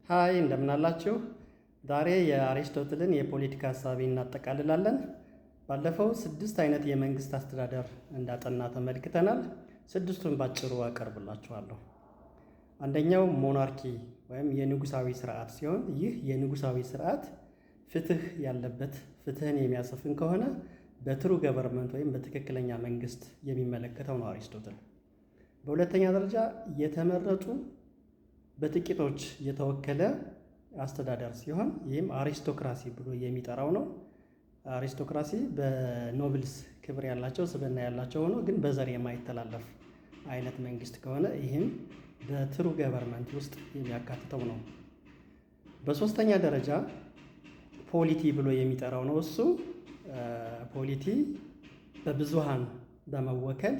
Hi፣ እንደምናላችሁ። ዛሬ የአሪስቶትልን የፖለቲካ ሀሳቢ እናጠቃልላለን። ባለፈው ስድስት አይነት የመንግስት አስተዳደር እንዳጠና ተመልክተናል። ስድስቱን ባጭሩ አቀርብላችኋለሁ። አንደኛው monarchy ወይም የንጉሳዊ ስርዓት ሲሆን፣ ይህ የንጉሳዊ ስርዓት ፍትህ ያለበት፣ ፍትህን የሚያሰፍን ከሆነ በ true government ወይም በትክክለኛ መንግስት የሚመለከተው ነው አሪስቶትል። በሁለተኛ ደረጃ የተመረጡ፣ በጥቂቶች የተወከለ አስተዳደር ሲሆን፣ ይህም aristocracy ብሎ የሚጠራው ነው። Aristocracy በ nobles፣ ክብር ያላቸው፣ ስብዕና ያላቸው ሆኖ ግን በዘር የማይተላለፍ አይነት መንግስት ከሆነ፣ ይህም በ true government ውስጥ የሚያካትተው ነው። በሶስተኛ ደረጃ polity ብሎ የሚጠራው ነው። እሱ polity በብዙሃን በመወከል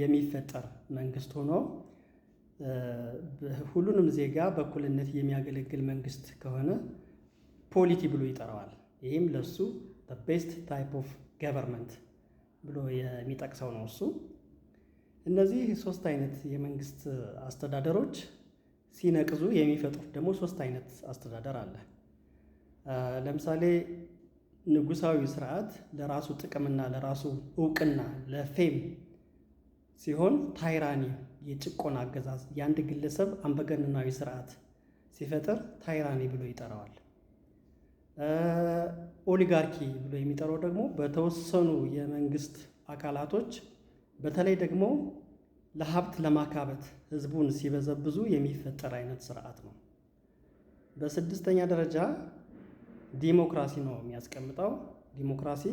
የሚፈጠር መንግስት ሆኖ ሁሉንም ዜጋ በእኩልነት የሚያገለግል መንግስት ከሆነ polity ብሎ ይጠራዋል። ይህም ለሱ best type of government ብሎ የሚጠቅሰው ነው እሱ። እነዚህ ሶስት አይነት የመንግስት አስተዳደሮች ሲነቅዙ የሚፈጥሩት ደግሞ ሶስት አይነት አስተዳደር አለ። ለምሳሌ ንጉሳዊ ስርዓት ለራሱ ጥቅምና ለራሱ እውቅና፣ ለ fame ሲሆን፣ tyranny የጭቆና አገዛዝ፣ የአንድ ግለሰብ አምባገነናዊ ስርዓት ሲፈጥር tyranny ብሎ ይጠራዋል። Oligarchy ብሎ የሚጠራው ደግሞ በተወሰኑ የመንግስት አካላቶች፣ በተለይ ደግሞ ለሀብት ለማካበት ህዝቡን ሲበዘብዙ የሚፈጠር አይነት ስርዓት ነው። በስድስተኛ ደረጃ ዲሞክራሲ ነው የሚያስቀምጠው። ዲሞክራሲ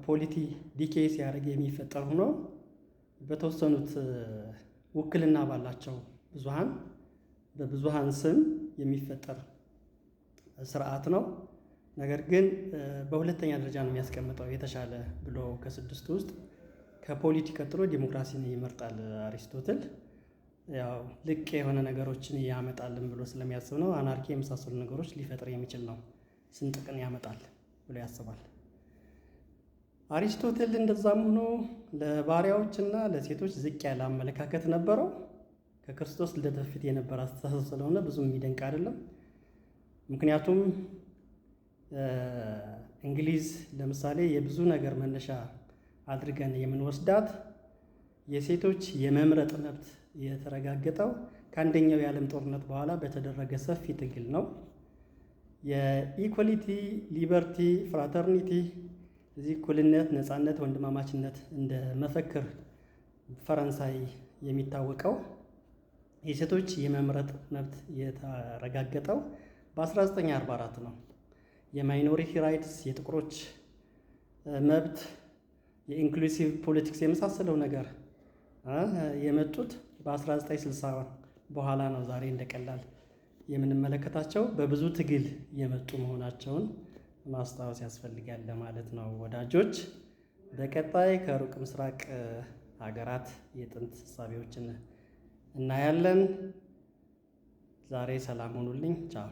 polity decay ሲያደርግ የሚፈጠር ሆኖ በተወሰኑት ውክልና ባላቸው ብዙሃን፣ በብዙሃን ስም የሚፈጠር ስርዓት ነው። ነገር ግን በሁለተኛ ደረጃ ነው የሚያስቀምጠው የተሻለ ብሎ። ከስድስቱ ውስጥ ከ polity ቀጥሎ ዲሞክራሲን ይመርጣል አሪስቶትል። ያው ልቅ የሆነ ነገሮችን ያመጣልን ብሎ ስለሚያስብ ነው። Anarchy የመሳሰሉ ነገሮች ሊፈጥር የሚችል ነው። ስንጥቅን ያመጣል ብሎ ያስባል። አሪስቶትል እንደዛም ሆኖ ለባሪያዎችና ለሴቶች ዝቅ ያለ አመለካከት ነበረው። ከክርስቶስ ልደት በፊት የነበረ አስተሳሰብ ስለሆነ ብዙም የሚደንቅ አይደለም። ምክንያቱም እንግሊዝ ለምሳሌ የብዙ ነገር መነሻ አድርገን የምንወስዳት፣ የሴቶች የመምረጥ መብት የተረጋገጠው ከአንደኛው የዓለም ጦርነት በኋላ በተደረገ ሰፊ ትግል ነው። የ equality፣ liberty፣ fraternity፣ እዚህ እኩልነት፣ ነፃነት፣ ወንድማማችነት እንደ መፈክር ፈረንሳይ የሚታወቀው፣ የሴቶች የመምረጥ መብት የተረጋገጠው በ1944 ነው። የ minority rights፣ የጥቁሮች መብት፣ የ inclusive politics የመሳሰለው ነገር የመጡት በ1960 በኋላ ነው። ዛሬ እንደቀላል የምንመለከታቸው በብዙ ትግል የመጡ መሆናቸውን ማስታወስ ያስፈልጋል ለማለት ነው ወዳጆች። በቀጣይ ከሩቅ ምስራቅ ሀገራት የጥንት እሳቤዎችን እናያለን። ዛሬ ሰላም ሁኑልኝ። ቻው።